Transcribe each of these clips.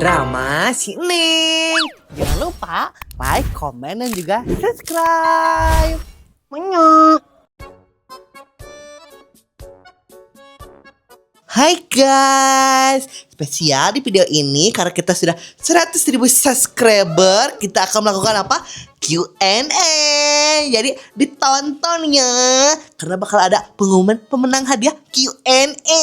Drama si Neng. Jangan lupa like, komen, dan juga subscribe. Menyok. Hai guys, spesial di video ini karena kita sudah 100.000 subscriber, kita akan melakukan apa? Q&A. Jadi ditonton ya, karena bakal ada pengumuman pemenang hadiah Q&A.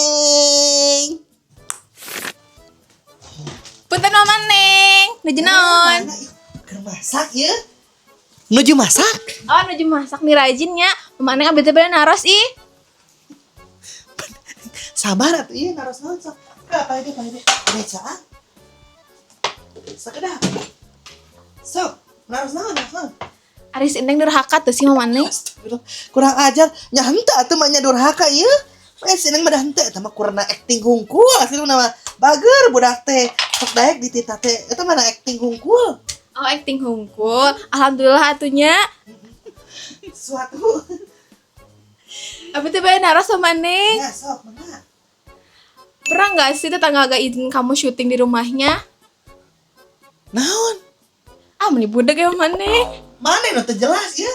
Punten, Mama Neng, nuju naon? Mana, ih, keur masak ya? Nuju masak? Oh, nuju masak nih, rajin nya. Mama Neng, abdi teh bade naros ih. Sabar atuh, ieu naros naon sok. Apa ini, apa ini? Becaan. Sakedap. Sok, naros naon, naros naon? Ari si Neng durhaka teu sih, Mama Neng? Astagfirullah. Kurang ajar. Nya henteu atuh mah nya durhaka ieu. Eh, si Neng mah da henteu eta mah kurang acting hungkul. Asli mah bager budak teh. Sok daek di tita teh. Eta mah acting hungkul. Oh, acting hungkul. Alhamdulillah atuh nya. Suatu. Abi teh bade naros sama Neng. Ya sok, mangga. Pernah nggak sih tetangga gak izin kamu syuting di rumahnya? Naon? Ah, meni budeg ya, Mama Neng. Mana nu teu jelas ya?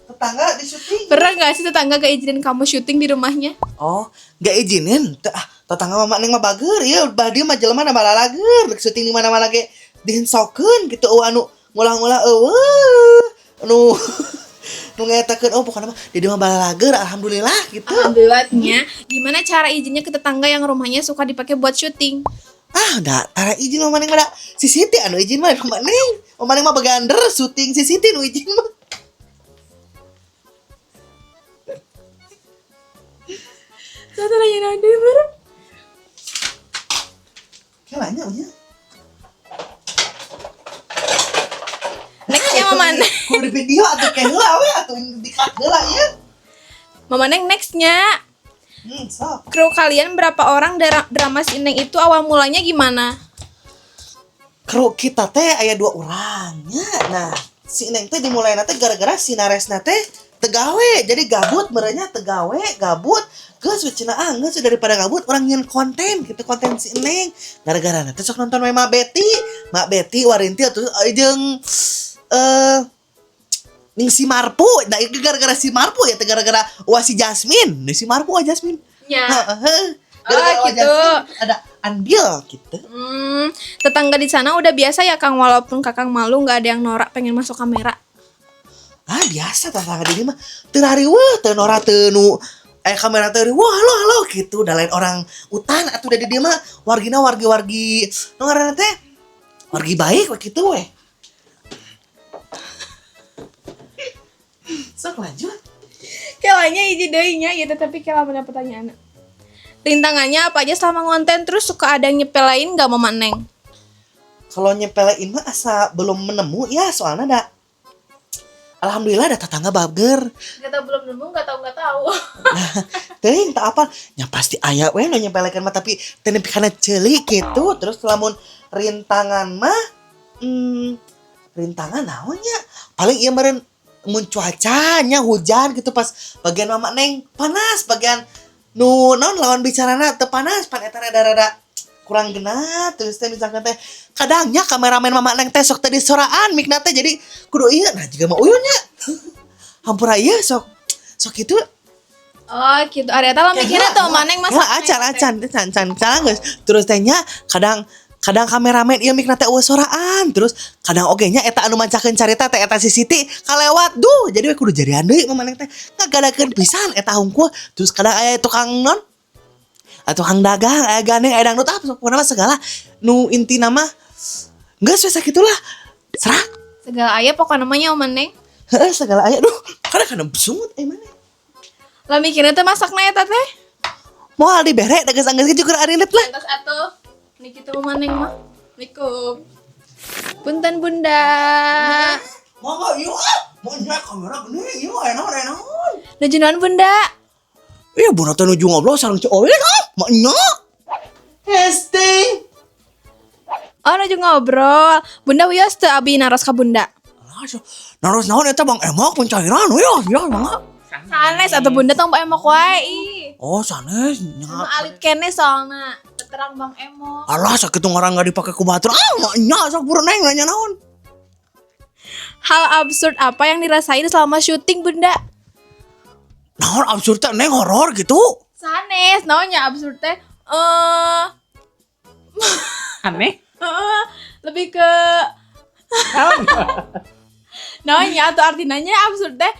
Tetangga di syuting. Pernah nggak sih tetangga gak izinin kamu syuting di rumahnya? Oh, gak izinin? Teu, ah, tetangga Mama Neng mah bager ya, bah dia mah jelema na balalager, rek syuting di mana-mana ge dihensokeun gitu, eueuh anu ngulah-ngulah eueuh. Anu nu ngetakeun, oh pokoknya mah di dia mah balalager, alhamdulillah gitu. Alhamdulillahnya. Gimana cara izinnya ke tetangga yang rumahnya suka dipakai buat syuting? Ah, da tara izin Mama Neng mah da. Si Siti anu izin mah Mama Neng. Mama Neng mah begander syuting si Siti nu izin mah. Satu nanya nanti baru. Kayak banyak ya. Nextnya Mama Neng. Kudu di video atuh kayak heula we atuh di cut heula ya. Mama Neng, nextnya. Sok. Kru kalian berapa orang? Drama si Neng itu awal mulanya gimana? Kru kita teh aya 2 orang nya. Nah, si Neng teh dimulai teh gara-gara si Naresna teh teu gawe, jadi gabut merenya teu gawe, gabut. Geus we cenah, ah geus daripada gabut urang nyieun konten gitu, konten si Neng. Gara-gara teh sok nonton we Mak Betty, Mak Betty Warinti atuh jeung ning si Marpu. Nah, itu gara-gara si Marpu ya, teh gara-gara wah si Jasmine, nih si Marpu wah Jasmine. Ya. Heeh. Gara-gara Oh, wah gitu. Jasmine ada andil gitu. Tetangga di sana udah biasa ya, Kang, walaupun Kakang malu nggak ada yang norak pengen masuk kamera. Ah, biasa tetangga di mah teu rariweuh, teu norak, teu nu kamera teu wah halo halo gitu, da lain orang hutan atuh da di dieu mah wargina wargi-wargi nu ngaranna teh wargi baik we kitu we. Sok lanjut. Kelanya hiji deui nya ieu teh, tapi kela mana pertanyaan. Rintangannya apa aja selama ngonten, terus suka ada yang nyepelein nggak, Mama Neng? Kalau nyepelein mah asa belum menemu ya, soalnya da alhamdulillah ada tetangga bager. Nggak tahu belum nemu, nggak tahu nggak tahu. Nah, teuing tak apa. Nya pasti aya we nu nyepelekeun mah, tapi teu nepi kana ceuli gitu. Terus lamun rintangan mah, rintangan naon nya? Paling ieu meureun mun cuacanya hujan gitu, pas bagian Mama Neng panas, bagian nu naon lawan bicarana teu panas, pan eta rada-rada kurang genah. Terus teh misalkan teh kadangnya kameramen Mama Neng teh sok teh disoraan mikna teh, jadi kudu ieu nah jiga mah uyun nya hampura ieu sok sok kitu. Oh gitu, ari eta lah mikirna tuh Mama Neng masak. Ya, acan acan acan acan acan geus. Terus teh nya kadang kadang kameramen ieu mikna teh eueuh soraan, terus kadang oge nya eta anu mancakeun carita teh eta si Siti kalewat duh, jadi we kudu jarian deui Mama Neng teh ngagadakeun pisan eta hungkul. Terus kadang aya tukang non atau tukang dagang, aya gandeng, aya dangdut, ah pokona mah segala nu intina mah geus we sakitulah serak. Segala aya pokona mah nya, Mama Neng. Heeh, segala aya, duh kada kana sungut eh mana. Lah mikirna teh masakna eta teh moal dibere da geus anggeus ge cukur arindet lah. Entos atuh nih kitu Mama Neng mah. Assalamualaikum. Punten Bunda. Mangga ieu ah, mau nya kamera gini ieu aya naon aya naon. Nuju naon, Bunda? Iya, Bunda teh nuju ngobrol sareng Ceu Oin ah, mak nya. Testing. Oh, nuju ngobrol. Bunda wios teu abi naros ka Bunda? Alah, naros naon eta Bang Emok pencairan wios, ya mangga. Sanes atuh Bunda tong Bang Emok wae ih. Oh, sanes nya. Sama alit kene soalna. Terang Bang Emo. Alah sakitu ngaran nggak dipake ku batur. Ah nya sok buru Neng nanya naon. Hal absurd apa yang dirasain selama syuting, Bunda? Naon absurd teh Neng horor gitu. Sanes, naonnya absurd teh? Eh, Aneh. lebih ke Naon? naonnya atau artinya absurd teh?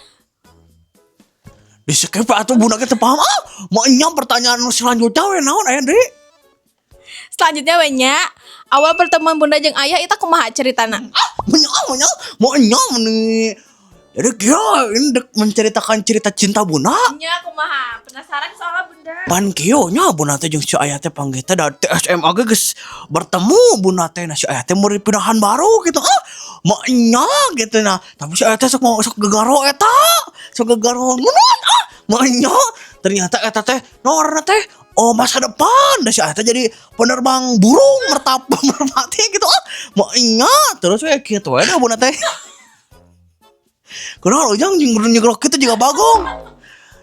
Di skip atuh bunda kita paham. Ah, mau nyam pertanyaan selanjutnya we naon aya deui? Selanjutnya we nya, awal pertemuan Bunda jeung ayah itu kumaha ceritana? Ah, menyam, mau nyam nih. Jadi kira ini dek menceritakan cerita cinta bunda. Nya kumaha? Penasaran soalnya Bunda. Pan kieu nya bunda teh jeung si ayah teh panggih teh da teh SMA ge geus bertemu bunda teh, nah si ayah teh murid pindahan baru gitu. Ah, maknya gitu nah. Tapi si ayah teh sok mau sok gegaro eta, sok gegaro nunut ah, maknya ternyata eta teh nawarna teh oh masa depan da si ayah teh jadi penerbang burung mertap merpati gitu ah, maknya terus we kitu we dah bunda teh. Kunaon ujang jeung nyegrok kitu juga bagong.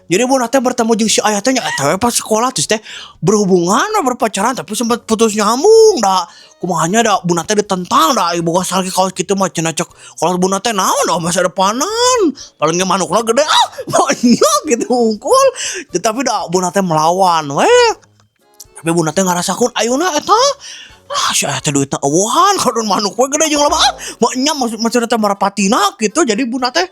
Jadi bunda teh bertemu jeung si ayah teh nya eta we pas sekolah terus teh berhubungan we, berpacaran tapi sempat putus nyambung da kumahanya da bunda teh ditentang da ibu kaos kaos kitu mah cenah cek kalau bunda teh naon da masa depanan paling ge manukna gede ah banyak gitu unggul tetapi da bunda teh melawan we tapi bunda teh ngarasakeun ayuna eta ah si ayah teh duitna eueuhan kadon manuk we gede jeung loba ah maknya maksud maksudna teh marapatina gitu jadi bunda teh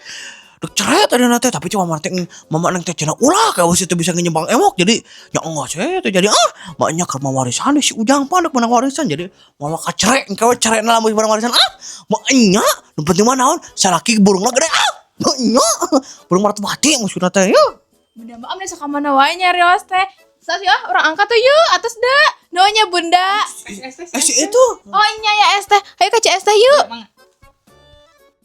dek cerai tadi teh tapi cuma mama teh mama neng teh cenah ulah kayak itu bisa nyembang emok jadi ya enggak sih itu jadi ah maknya keur warisan si Ujang pan dek menang warisan jadi mama kacere engke we cerai lah menang warisan ah maknya nu penting mah naon salaki burungna gede ah maknya burung merpati maksudna teh ya. Bunda mah amne sok mana wae nyarios teh. Sas ya, orang angkat tuh yuk, atas dah. Nonya Bunda. Eh si itu Oh nya ya es teh. Ayo ke CS teh yuk.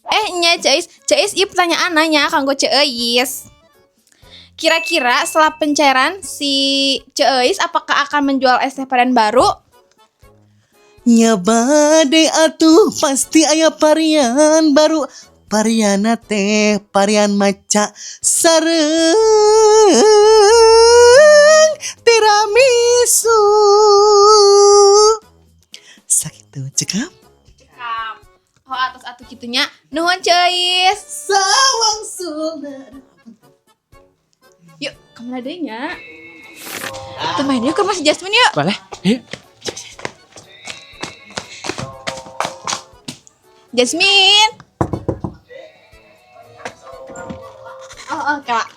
Eh nya Ceis, Ceis ieu pertanyaan nanya kanggo Ceis. Kira-kira setelah pencairan si Ceis apakah akan menjual es teh varian baru? Nya bade atuh pasti aya varian baru variana teh varian maca sareng tiramisu sakitu cekap. Cekap. Oh atas atuh kitunya. Nuhun Ceis. Sawang sulna. Yuk, kemana deui nya? Kita main yuk ke Mas Jasmine yuk. Boleh. Yuk. Jasmine. Oh, oh, Kak.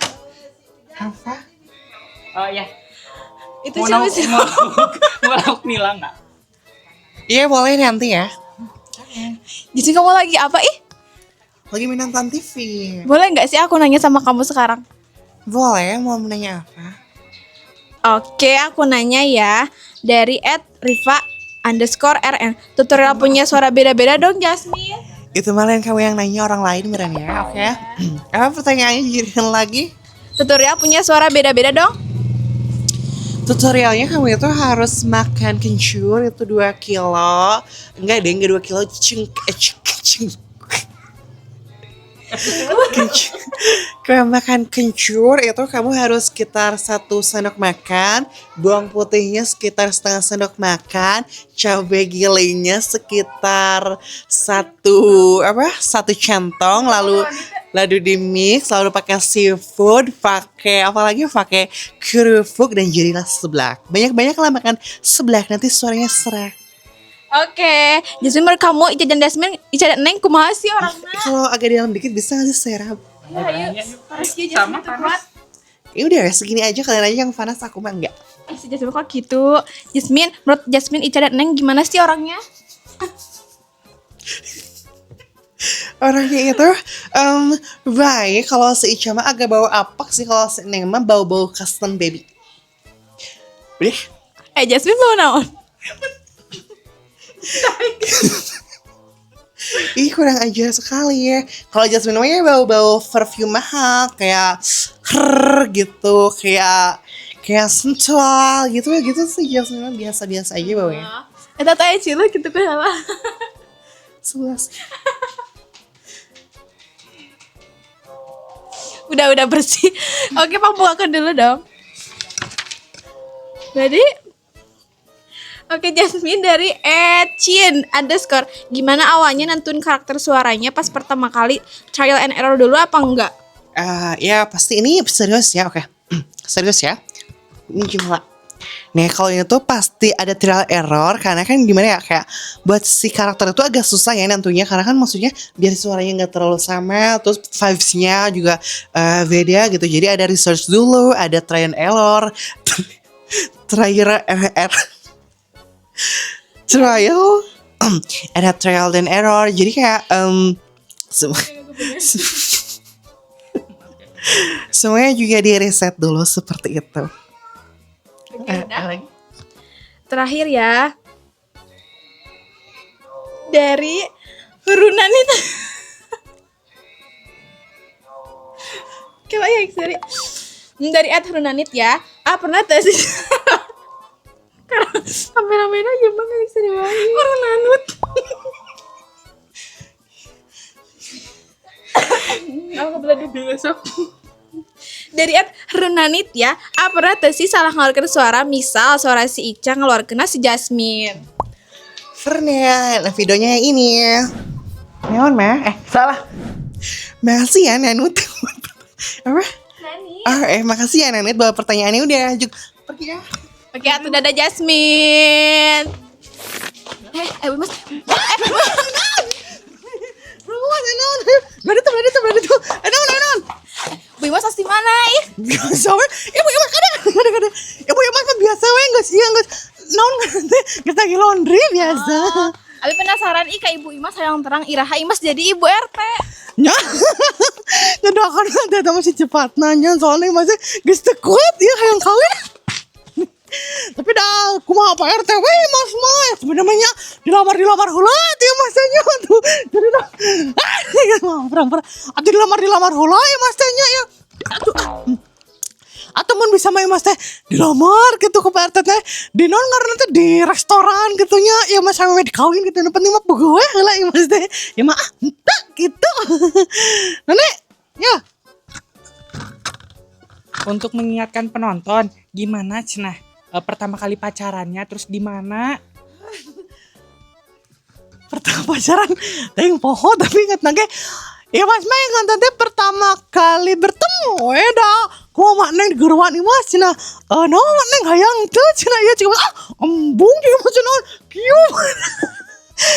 Apa? Oh iya. Itu Mau siapa lauk, sih? mau, mau lauk nila nggak? Iya boleh nanti ya. Jasmine kamu lagi apa ih? Lagi menonton TV. Boleh nggak sih aku nanya sama kamu sekarang? Boleh, mau menanya apa? Oke, aku nanya ya. Dari @riva_rn. Tutorial punya suara beda-beda dong, Jasmine. Itu malah yang kamu yang nanya orang lain Miran ya, oke? Apa pertanyaannya jadikan lagi? Tutorial punya suara beda-beda dong. Tutorialnya kamu itu harus makan kencur itu 2 kilo. Enggak deh, enggak 2 kilo. Ceng, eh, ceng, ceng. Kencur. Kalau makan kencur itu kamu harus sekitar 1 sendok makan, bawang putihnya sekitar setengah sendok makan, cabai gilingnya sekitar satu centong, lalu lalu di mix, lalu pakai seafood, pakai apalagi pakai kerupuk dan jadilah seblak. Banyak-banyak lah makan seblak nanti suaranya serak. Oke, Jasmine menurut kamu Ica dan Jasmine, Ica dan Neng kumaha sih orangnya? Kalau agak di dalam dikit bisa nggak sih serap? Ya, yuk. Panas ya, Jasmine Sama tuh panas. kuat. Ya udah segini aja kalian aja yang panas aku mah enggak. Eh, si Jasmine kok gitu? Jasmine, menurut Jasmine, Ica dan Neng gimana sih orangnya? Orangnya itu baik, kalau si Ica mah agak bau apak sih, kalau si Neng mah bau-bau custom baby. Udah. Eh, Jasmine bau naon? Ih kurang ajar sekali ya. Kalau Jasmine mah ya bau-bau perfume mahal kayak her gitu, kayak kayak sensual gitu gitu sih Jasmine mah biasa-biasa aja baunya. Eh, tata ya cilu gitu kan apa? 11. Udah bersih. Oke, Pak bukakan dulu dong. Jadi Oke, Jasmine dari @chin_. Gimana awalnya nentuin karakter suaranya pas pertama kali, trial and error dulu apa enggak? Eh, ya pasti ini serius ya, oke. Serius ya. Ini gimana? Nih, kalau ini tuh pasti ada trial error karena kan gimana ya, kayak buat si karakter itu agak susah ya nentunya, karena kan maksudnya biar suaranya nggak terlalu sama, terus vibes-nya juga beda gitu. Jadi ada research dulu, ada trial and error, trial error, trial, ada trial dan error. Jadi kayak semuanya juga di riset dulu seperti itu. Oke, udah. Terakhir ya. Dari Hurunanit. Coba ya, sorry. Dari @Hurunanit ya. Ah, pernah tuh sih. Karena kameramen aja banget, sorry banget. Hurunanut. Aku kebetulan besok. Dari @Runanit ya. Ah, pernah tuh sih salah ngeluarkan suara, misal suara si Ica ngeluarkan si Jasmine? Pernah, nah videonya yang ini. Neon mah, eh salah. Makasih ya, Nanut. Apa? Nani. Ah, makasih ya, Nanut, bahwa pertanyaannya udah juga. Pergi ya. Oke, atuh dadah, Jasmine. Eh, eh, Mas. Eh, Ruan, Nanut. Berada tuh, berada tuh, berada tuh. Nanut, Nanut. Bu Imas pasti mana ih? Biasa we. Ibu Imas kadang kadang kadang. Ibu Imas mah biasa we, geus ieu geus naon teh, geus lagi laundry biasa. Oh, abi penasaran ih ka Ibu Imas, hayang terang iraha Imas jadi ibu RT. Nya. Nyedoakan teh eta masih cepat nanya soalnya masih geus teu kuat ya hayang kawin. Tapi dah kumaha Pak RT we Mas mah sebenarnya dilamar-dilamar heula teh Mas teh nya tuh. Jadi dah ah mah pernah atuh dilamar-dilamar heula ya Mas teh nya ya. Atuh ah. Atau mun bisa mah Mas teh dilamar gitu ke Pak RT teh di non ngaranna teh di restoran gitu nya ya Mas, sampe dikawin gitu, nu penting mah bogoh we heula ya Mas teh. Ya mah ah henteu gitu. Nenek ya. Untuk mengingatkan penonton, gimana cenah pertama kali pacarannya, terus di mana? Pertama pacaran teuing poho, tapi inget nage ya Mas mah ingat teh pertama kali bertemu we da kumaha neng di geruan ieu Mas cenah, eh naon neng hayang teu cenah, ieu cuma ah embung kieu mah cenah kieu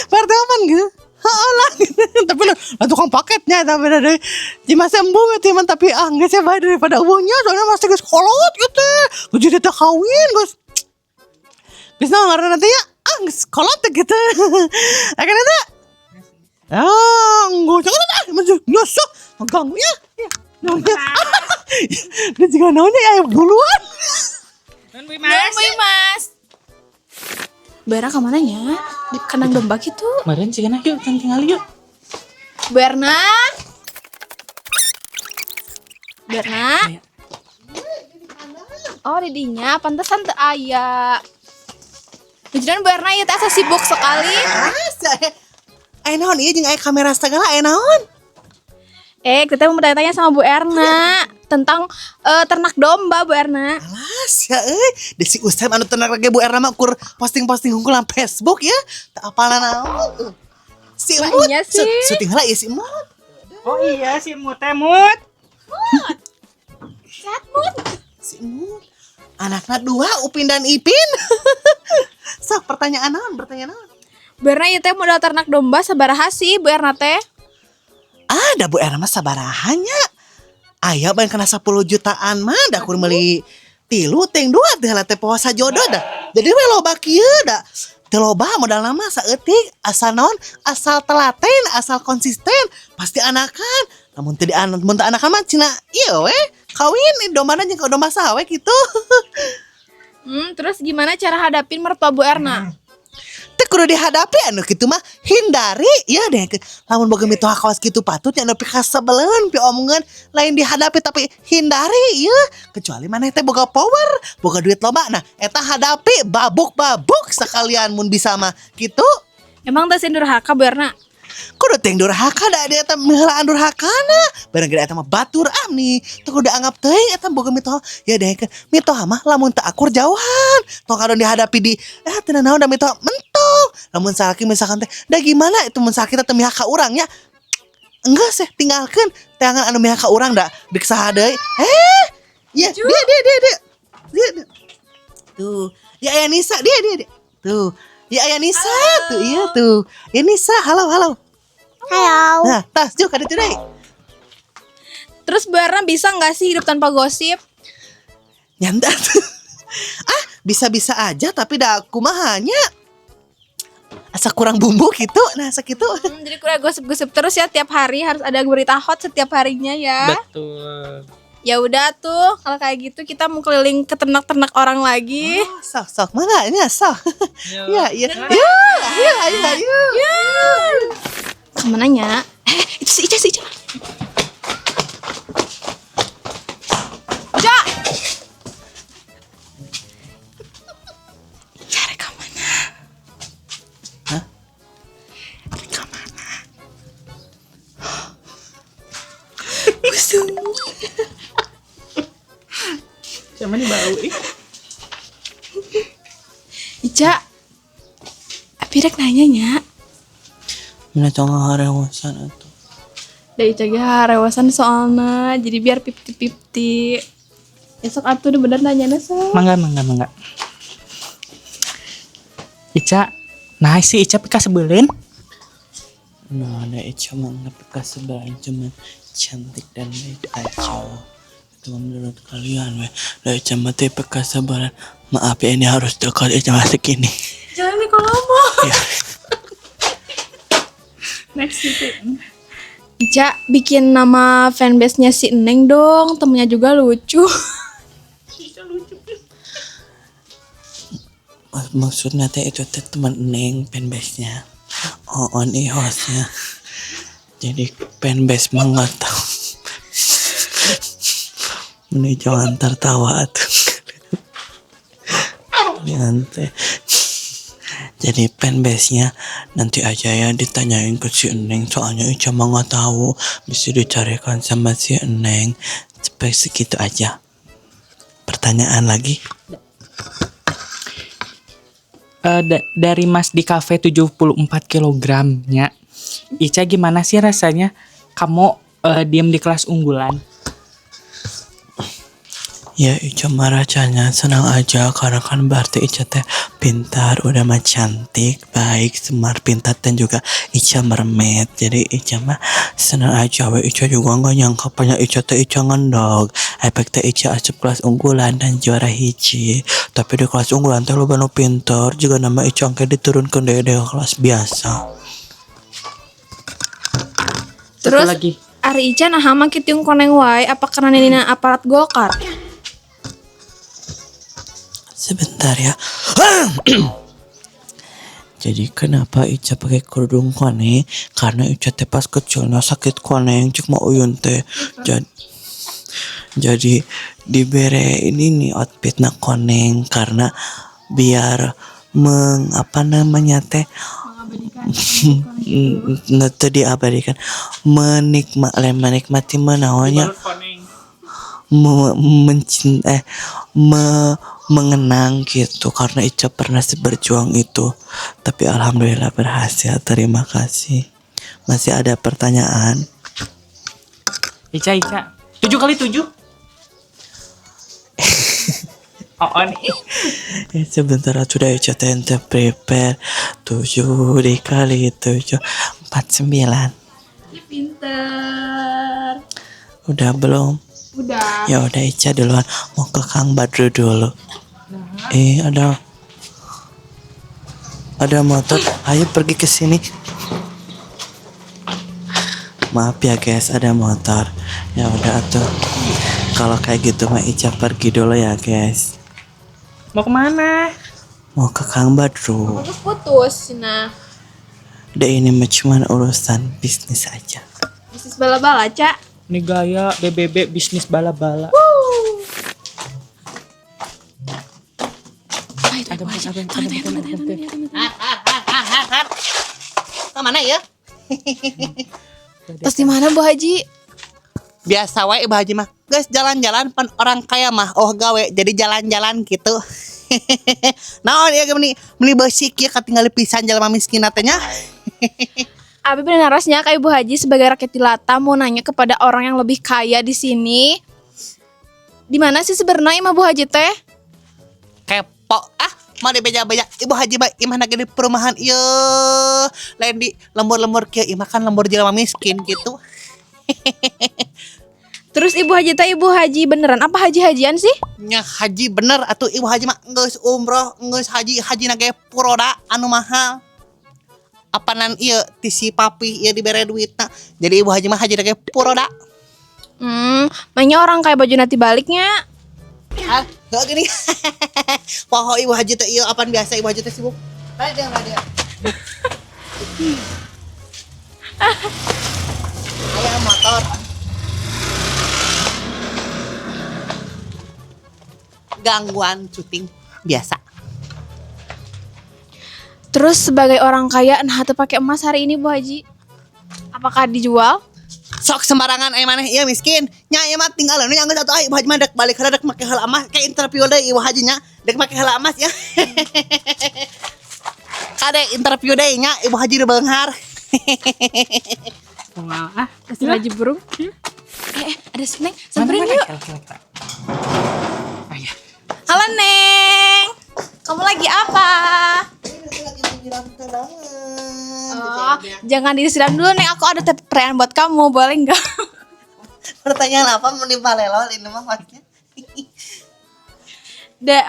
pertama gitu. Heeh lah gitu. Tapi lah tukang paketnya tapi ada di masa embung ya teman, tapi ah geus ya bae daripada eueuhnya, soalnya masih geus kolot gitu teh jadi teh kawin geus geus naon ngaranna teh ya, ah geus kolot teh gitu akan itu ah enggak, jangan ah maju nyosok mengganggu ya ya naonnya dia juga naonnya ya duluan. Nun, Bu Mas. Bu Imas. Berna kemana nya? Di kandang domba gitu. Meren sih yuk, can tinggal yuk. Berna. Berna. Oh, didinya pantesan teu aya. Tujuan Bu Erna ieu teh asa sibuk sekali. Aya naon ieu jeung aya kamera segala, aya naon? Eh, kita mau bertanya-tanya sama Bu Erna tentang ternak domba, Bu Erna. Alas ya euy, desi Usep anu ternak lagi Bu Erna mah kur posting-posting hungkul nang Facebook ya. Teu apal naon. Si Emut, Iya sih. Syuting heula ieu si Emut. Oh iya, si Mut teh, Mut. Sehat, Mut? Si Emut. Anakna dua, Upin dan Ipin. Sok pertanyaan naon, pertanyaan naon? Bu Erna ieu teh modal ternak domba sabaraha sih, Bu Erna teh? Ada Bu Erna mah sabaraha nya. Aya bae kena 10 jutaan mah da kur meuli tilu ting dua teh lah teh puasa jodoh dah. Jadi we loba kieu da. Teu loba modal nama saeutik, asal naon, asal telaten, asal konsisten pasti anakan. Namun teu di mun teu anakan mah cina ieu we kawin dombana jeung domba saha we gitu. Terus gimana cara hadapin mertua Bu Erna? Teu kudu dihadapi anu kitu mah, hindari ya deh. Lamun boga mitoha kawas kitu patut nya nepi ka sebeleun pi omongan, lain dihadapi tapi hindari ya, kecuali maneh teh boga power, boga duit loba, nah eta hadapi babuk-babuk sekalian mun bisa mah gitu. Emang teh sieun durhaka, Bu Erna? Kudu teuing durhaka da dia eta miheulaan durhakana. Barang gede eta mah batur amni. Teu kudu anggap teuing eta boga mitoha. Ya deh mitoha mah lamun teu akur jauhan. Tong kadon dihadapi di teu naon da mitoha mentok. Lamun salaki misalkan teh da gimana itu mun salaki teh mihak ka urang nya. Enggak sih, tinggalkeun teangan anu mihak ka urang da dek saha deui. Ya, dia dia dia dia. Dia, dia. Tuh, ya aya Nisa, dia dia dia. Tuh. Ya aya Nisa tuh, iya tuh. Ya Nisa, halo halo. Halo. Nah, tas juga ka ditu deui. Terus Bu Erna bisa nggak sih hidup tanpa gosip? Nyantai. Ah, bisa-bisa aja tapi da kumaha nya. Asa kurang bumbu gitu. Nah, sakitu. Jadi kurang gosip-gosip terus ya tiap hari harus ada berita hot setiap harinya ya. Betul. Ya udah tuh, kalau kayak gitu kita mau keliling ke ternak-ternak orang lagi. Oh, sok sok mana ini sok. Ya, iya. Ya, ayo ayo ayo. Kemana nya? Itu si Ica, si Ica. Ica! Ica rek mana? Hah? Rek mana? Busung. Siapa nih bau ih? Ica, abi rek nanya nya. Mana tong ngarewosan atuh. Da Ica ge harewasan soalna, jadi biar 50-50. Besok atuh udah bener nanyanya so. Mangga mangga mangga. Ica, nah si Ica pikasebeleun. Nah, ada Ica mah nggak pikasebeleun, cuman cantik dan baik aja. Itu mah menurut kalian weh. Lah Ica mah teh pikasebeleun. Maaf ya ini harus dekat Ica masih gini. Jangan nih kalau ngomong. Ya. Next itu. Ica bikin nama fanbase-nya si Neng dong, temennya juga lucu. Maksudnya teh itu teh teman Neng fanbase-nya. Oh, on i hostnya. Jadi fanbase mah nggak tahu. Ini jangan tertawa tuh. Kalian teh. Jadi fanbase-nya nanti aja ya ditanyain ke si Neng, soalnya Ica mah nggak tahu, bisa dicarikan sama si Neng. Sampai segitu aja. Pertanyaan lagi? Dari Mas di cafe 74 kilogramnya. Ica gimana sih rasanya kamu diem di kelas unggulan? Ya Ica mah rasanya senang aja karena kan berarti Ica teh pintar, udah mah cantik, baik, smart, pintar dan juga Ica mermaid. Jadi Ica mah senang aja we. Ica juga nggak nyangka banyak Ica teh Ica ngendog. Efek teh Ica asup kelas unggulan dan juara hiji. Tapi di kelas unggulan teh loba nu pintar juga nama Ica engke diturunkan deui ke kelas biasa. Satu Terus lagi. Ari Ica nah make tiung koneng wae apa karena nina aparat Golkar? Sebentar ya. Jadi kenapa Ica pakai kerudung koneng? Karena Ica teh pas kecilnya sakit koneng cek mau uyun teh. Jadi dibere ini nih outfitnya koneng karena biar meng apa namanya teh teu diabadikan menikmati menawannya mengenang gitu karena Ica pernah seberjuang itu, tapi alhamdulillah berhasil. Terima kasih. Masih ada pertanyaan? Ica Ica 7 kali 7. Oh, on. Sebentar sudah Ica tente prepare. 7 dikali 7 49. Pinter. Udah belum? Udah. Ya udah Ica duluan mau ke Kang Badru dulu. Ada motor. Ayo pergi ke sini. Maaf ya guys, ada motor. Ya udah tuh. Kalau kayak gitu mah Ica pergi dulu ya guys. Mau kemana? Mau ke Kang Badru. Terus putus, nah. Udah ini mah cuman urusan bisnis aja. Bisnis bala-bala, Ca. Ini gaya BBB bisnis bala-bala. Ada. Mana ya? Terus di mana Bu Haji? Biasa wae Ibu Haji mah. Geus jalan-jalan, pan orang kaya mah oh gawe jadi jalan-jalan gitu. Naon ieu ge meni meni beusik ieu, katinggali pisan jelema miskin teh nya. Abi benar narasnya kayak Ibu Haji sebagai rakyat jelata mau nanya kepada orang yang lebih kaya di sini. Di mana sih sebenarnya imah Bu Haji teh? Kepo ah, mau dibeja-beja. Ibu Haji mah imah ge di perumahan ieu, lain di lembur-lembur kieu. Imah kan lembur jelema miskin gitu. Terus Ibu Haji teh Ibu Haji beneran apa haji-hajian sih? Nya haji bener atuh. Ibu Haji mah geus umroh, geus haji, haji ge furoda anu mahal. Apanan ieu ti si papi ieu dibere duitna. Jadi Ibu Haji mah haji ge furoda. Mainnya orang kayak baju nanti baliknya. Ah, heuh gini. Poho Ibu Haji teh ieu, apan biasa Ibu Haji teh sibuk. Raja, raja. Aya motor. Gangguan syuting biasa. Terus sebagai orang kaya, nah teu pakai emas hari ini Bu Haji. Apakah dijual? Sok sembarangan aya maneh ieu miskin. Nya ieu mah tinggal nya geus atuh, Ibu Haji mah dek balik heula, dek make heula emas kayak interview deui Ibu Haji nya. Dek make heula emas ya. Kade interview deui nya, Ibu Haji di beunghar. Moal ah. Kasih Haji burung. Eh, ada si Neng, samperin yuk. Ah, ya. Halo Neng, kamu lagi apa? Oh, jangan disiram dulu Neng, aku ada pertanyaan buat kamu, boleh nggak? Pertanyaan apa menimpa lelol ini mah maksudnya?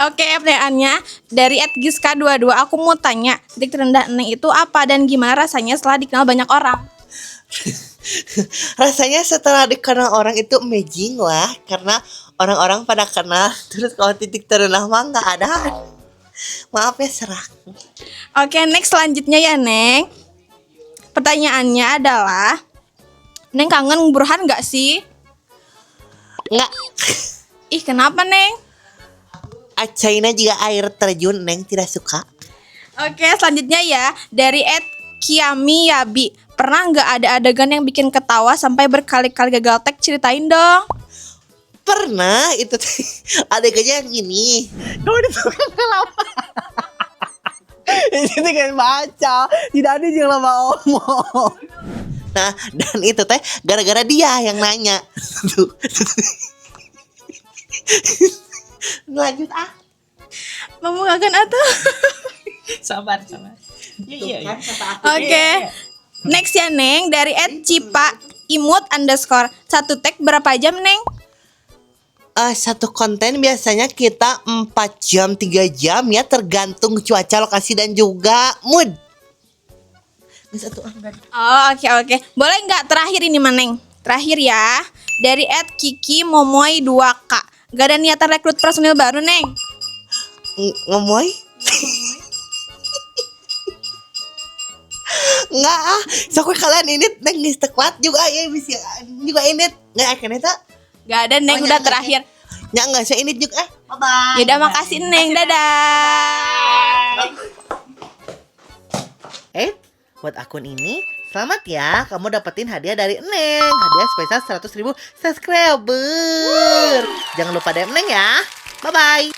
Oke, pertanyaannya dari @giska22, aku mau tanya, titik terendah Neng itu apa dan gimana rasanya setelah dikenal banyak orang? Rasanya setelah dikenal orang itu amazing lah, karena orang-orang pada kenal. Terus kalau titik terendah mah nggak ada. Maaf ya, serak. Oke, next selanjutnya ya Neng. Pertanyaannya adalah, Neng kangen Burhan nggak sih? Nggak. Ih, kenapa Neng? Acaina juga air terjun, Neng tidak suka. Oke, selanjutnya ya dari @kiamiyabi. Pernah nggak ada adegan yang bikin ketawa sampai berkali-kali gagal take? Ceritain dong. Pernah itu teh adegannya yang ini. Kamu itu kan lama. Ini dengan baca, tidak ada yang lama omong. Nah, dan itu teh gara-gara dia yang nanya. Tuh. Lanjut ah. Membukakan atau? Sabar, sabar. Iya, iya, iya. Oke. Next ya Neng dari @cipaimut_. Satu take berapa jam Neng? Satu konten biasanya kita 4 jam, 3 jam ya, tergantung cuaca, lokasi dan juga mood. Geus atuh, ah, enggak. Oh, oke. Boleh nggak terakhir ini Maneng? Terakhir ya. Dari @kikimomoy2k. Gak ada niatan rekrut personil baru Neng? Ngomoy? Enggak ah, sok we kalian ini Neng geus teu kuat juga ya bisa juga ini enggak akhirnya teh. Gak ada Neng, Oh, udah nya, terakhir. Nya enggak saya ini juga ah. Bye bye. Yaudah makasih Neng, dadah. Buat akun ini selamat ya, kamu dapetin hadiah dari Neng. Hadiah spesial 100.000 subscriber. Jangan lupa DM Neng ya. Bye bye.